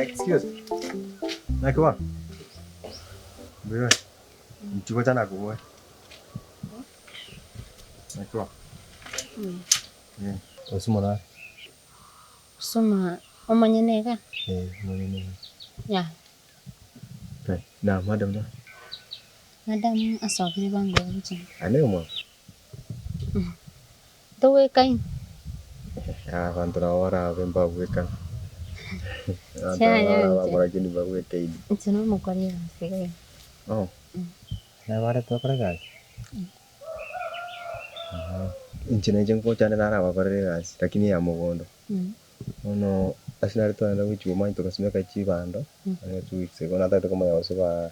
Excuse. Naki bono? Mbuya ore? Inchi gocha nakoboe. Naki bono? Eh, Osumo nare? Soma omonyene iga? Eh, omonyene iga. Yaya. Eh, na madam nare? Madam asokire bwango iga gochia. Aye naye omwabo? Togwekaini. Abanto nabo barabe mbagwekana. Abanto Yaya nabo barabe inche. abwo lakini mbagwekaini. Inche nomokori egasi iga iga. Oh, naye barete okore egasi? Inche nainche ngochande narabakorere egasi lakini eya mogondo. Bono ase nare twagenda gochia omanye togasimeka chibando, ang'e 2 weeks ago natagete komanya gose ba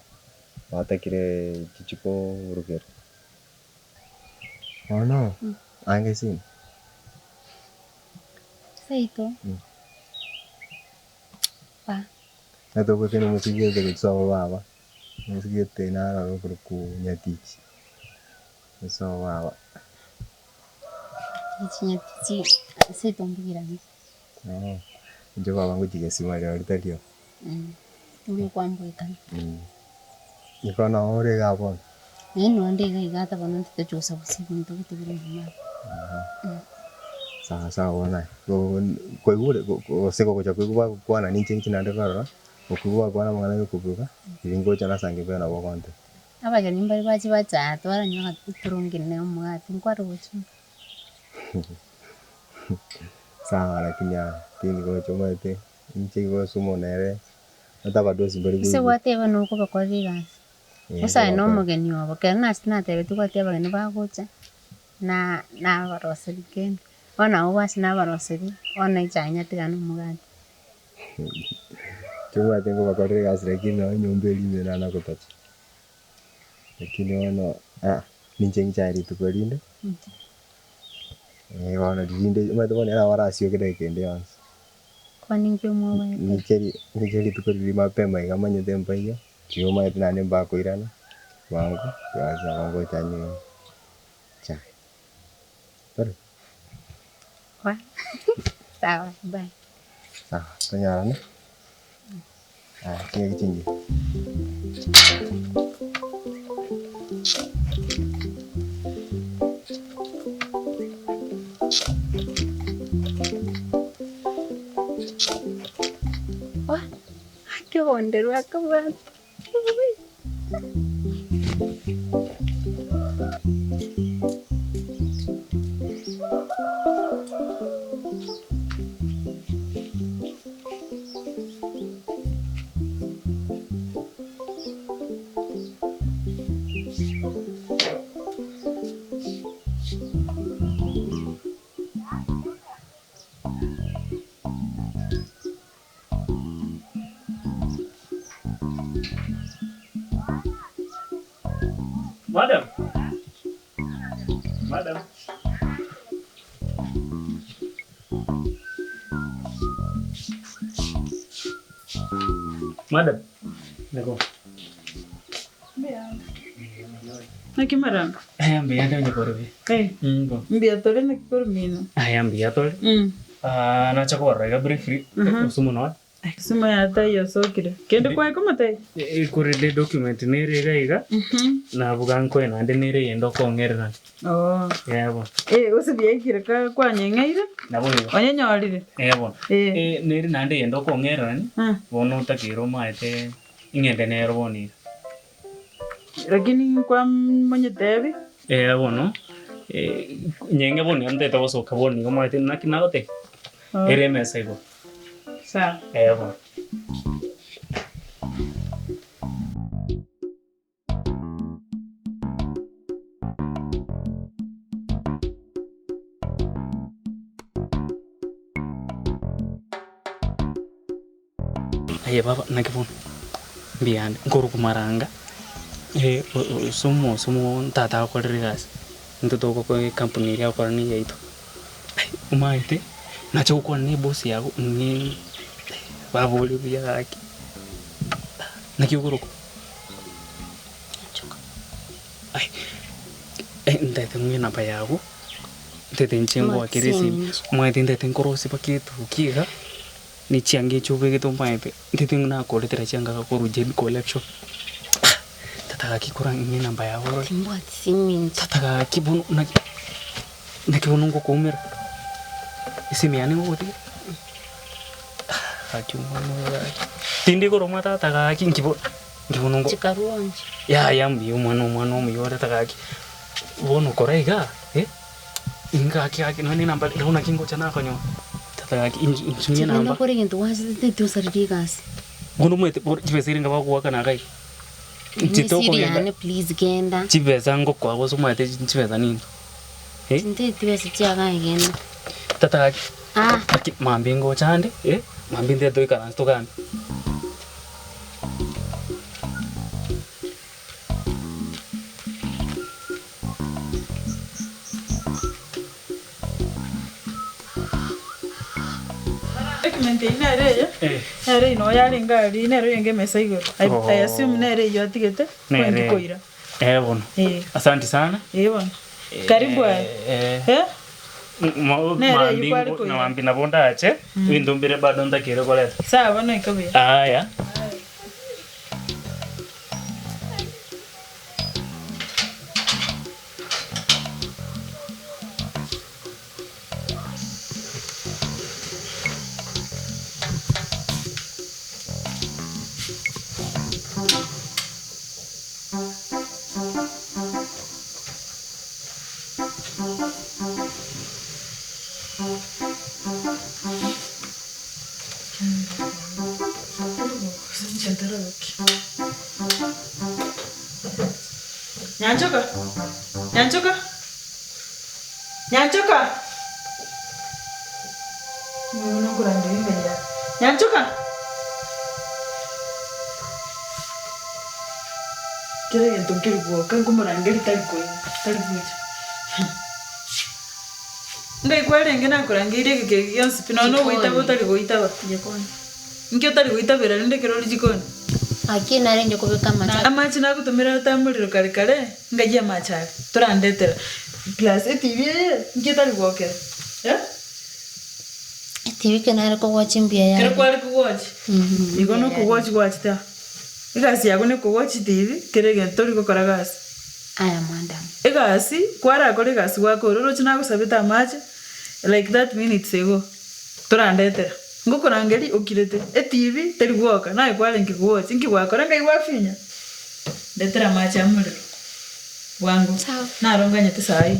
batakire chichi koburukera. Bono, ange esimi. Seito. Ba. Natobwekaine omosigete gochia sobo baba, omosigete naroro okorokwa Nyatichi, sobo baba. Nyatichi Nyatichi seito mbugirane. Inche baba ngochia gesima rirorio tario. Mbuya kwambwekana. Niko noo ore igaa bono? Naende noo nde iga iga ata bono ntitochi gosabusia ebinto gete bire nyuma. Sawa sawa bono aye, kwaigure gose gogocha koigwa bagokwana ninche inche naende korora, okoigwa bagokwana amang'ana ya okobuga, riria ngocha nasange mbuya nabo ogontebia. Abageni mbare bache bacha twaranyora eturungi ne omogati nkware gochia. Sawa lakini aa tindi gocha omanyete. Inche igo ase nere otabadosi mbari Ase koigwa. gwateba nokobakorera egasi, Eh, gose aye nkobakora. nomogeni obo, ekero nase natebetie gwateba abageni bagocha, na nabaroseria kende, bono nabo ase nabaroseria, bono echae nyatiga na omogati. Tobwate nkobakorera egasi lakini nonye enyomba eria ime nana gotacha. Lakini bono aa ninche nchae rituko rinde, bono rinde omanyete bono ere nabo arasioke edageka ende yonsi. Kwani inki omwoboete? Ninche ri ninche rituko riria mapema iga manyete mpaiyo, riria omanyete naende mbakoirana bwango, basi nabo ngocha nywe echae. Tore? Wa sawa bye. Sawa, tonyarane. Aya, chingaki chingiya. Wa gaki obonderwa akabwate. Madam. Madam. Madam. Nako. Naki madam? Aya mbuya nde onye kore Eh, Mm. mbuya tore naki kore mino? Aya mbuya tore. Mm. Ah, nacha kobarora iga briefly. Osumo noe. Sumo ya taiyo osokire. Kende kwaye komotebia? Ekorende document nere iga iga, nabuga nkoe naende nere eyende okong'ererania. Oo. Ee bono. Eh, gose biaikire ka kwanyeng'eire? Nabo igo. Onyenyorire? Ee bono. Eh. Eh, nere naende eyende okong'ererania, Ah. bono otakeire omaete ing'ende nero bono iga. Lakini nkwamonyetebia? Ee bono, nyeng'e bono iga ntagete gosoka bono iga omanyete naki nagotebia? Ere emesa igoro. Sawa. Ee bono. Aye baba, naki bono? Mbuyande, nkorokwa Maranga, ase omo tata agokorera egasi, intwe togokora ekampuni eria agokora na eyaito. Ai, omanyete, nacha gokwana na eboss yago ng'e baba ore buya gaki, naki okorokwa? Ai, ntagete ng'we enamba yago, ntagete inche ngoakere esimi, omanyete ntagete nkorosie mpaka etuki iga. Ne chianga echi obegete omanyete, ntete ng'a nakoretera chianga korwa Jane Collection. Ah! Tata gaki kora ng'e enamba yago orore. Timbwati simu inche. Tata gaki bono naki, naki bono ngokoumera? Esimi yane ngogotiga? Ah! Gaki omwana oyo gaki. Tindi koromwa tata gaki nki bono, nki bono ngo. Chikarua inche. Yaya mbuya omwana omwana omuya ore tata gaki, bono kora igaa eh. Ingaki gaki nonya nenamba rirorio naki ngocha nakonyora. Tata gaki inki inki Chigenda enamba. okore egento gwanchete tiosariri egasi. Bono omanyete bono chibesa eria bagoakana iga iga. Inche Esiri tokogenda yane please genda. chibesa ngokoa gose omanyete chibesa ninto eh. Tintageti chibesa chiago aye genda. Tata gaki Ah. gaki mambia ngocha ande eh, mambia ntaete toikaranse togambe. Document eyio nere eye, nere eyio noo yarenge aria, nere oyenge emesa igoro. I I assume nere eyio atigete, Nere kwendi eye. koira. Eh bono. Eh. Asanti sana. Eh bono. Karibu aye. Eh. Eh? Nere eyio kware koira. Mambia nabo ndache, ebinto mbire bado ntakeire koreta. Sawa bono ika buya. Aya. Nyanchoka, Nyanchoka, Nyanchoka! Bono nkorangeria engai yane. Nyanchoka! Kera egento nkeri gwoka nkomorangeria tari koigwa, tari gocha. Ngai kwarenge nakorangeirie egeka eke gionsi pi, nonya ogoitaba otari goitaba. Jikoni. Inki otari goitabera rende ekero ore jikoni? Gaki narenge kobeka amache. Amache nagotomera atamorero kare kare, ngayie amache aria, torandetera. Plus etibi eye, inki etari gwokera? Eh? Etibi ekero nare kogocha mbuya Ekero yare. kware kogochi, igo na okogochi gwachete aa. Egasi yago na ekogochi tibi, kera egento tori gokora gasi. Aya madam. Egasi, kwarakore egasi gwakora, oroche nagosabete amache, like that minutes ago, torandetera. Ngokorangeria okirete, etibi teri gwoka, naye kwarenge gocha, inki gwakora ngai gwafinya? Ndetera amache amorero bwango, Sawa. naro nganyete saa eye.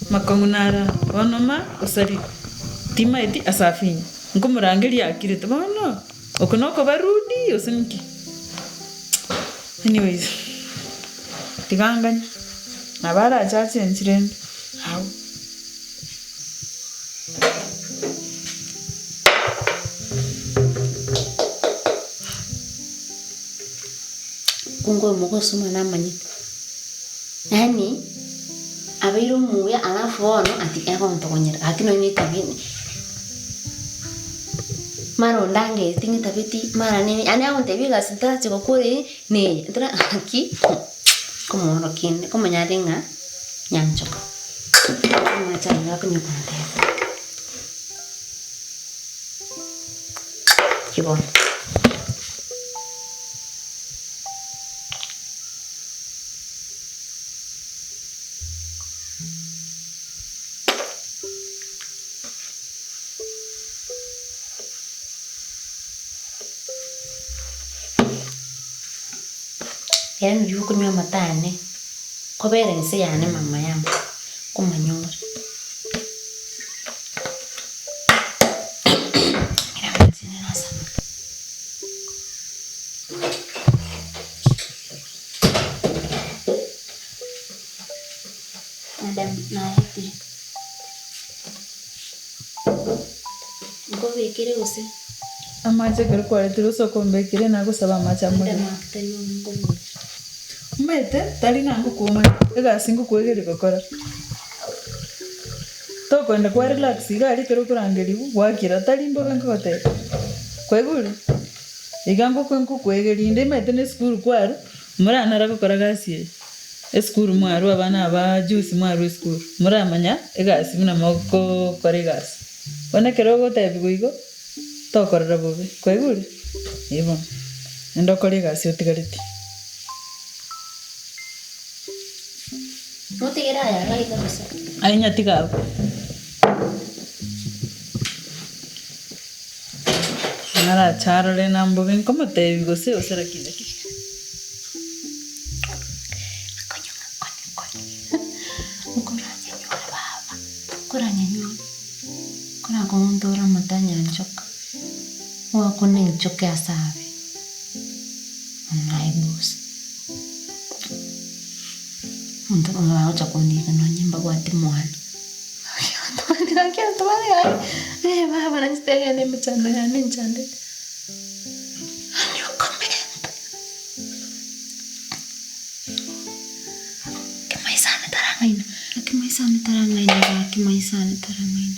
Makong'u naro aa, bono ma osarire, timaeti ase afinya, nkomorangeria akirete, bono oko nokoba rude gose nki? Anyways, tiga nganye, nabo arache achenchi rende, agwo. Kungu oyo mogosoma namanyete, yaani abeire omuya alafu bono ati egontogonyera gaki nonye na etabia ene. Mara ondangereti ng'etabeti mara nini yaani agontebia egasi ntarachi gokora eye neye ntara gaki nkomoorokia inde nkomanya are ng'a nyanchoka amache aye akonya kontebia. Ki bono. Yaani riria okonywa amate ane, kobera inse yane mama yamo, nkomanya ore. Madam naetire. Nkobekere gose? Amache ekero kwaretire ase okombekire nagosaba amache amorero. Madam aki tari bobe nkoboria. Omanyete tari ng'a ngokwomani, egasi ngokoegeria gokora. Tokoenda kwa relax iga aria ekero okorangeriwa gwakira tari mbobe nkogotebia. Kwaigure? Iga ngokwe ngokoegeria inde omanyete na esukuru kwarwa, moranare gokora gasi eye. Esukuru mwarwa abana aba juzi mwarwa esukuru, moramanya egasi buna mogokora egasi. Bono ekero ogotebiwa igo, tokorora bobe, kwaigure? Eh bono, naende okore egasi otigareti. Motigere aya iga iga gose? Aye nyatiga abwo. Narache arore nambobe nkomotebia gose gose lakini lakini. Nkoranyenyore baba, nkoranyenyore, nkorakogontore amato a nyanchoka, ogakuna enchoka ase abe, naye boss. Omonto oyo agocha kondika nonye mbabwati mwana, gaki abanto bande gaki, eh baba nainche tegenda emechando yane enchandete, yaani okomenta. Kemaisane tarang'aina, kemaisane tarang'aina gaki maisane tarang'aina.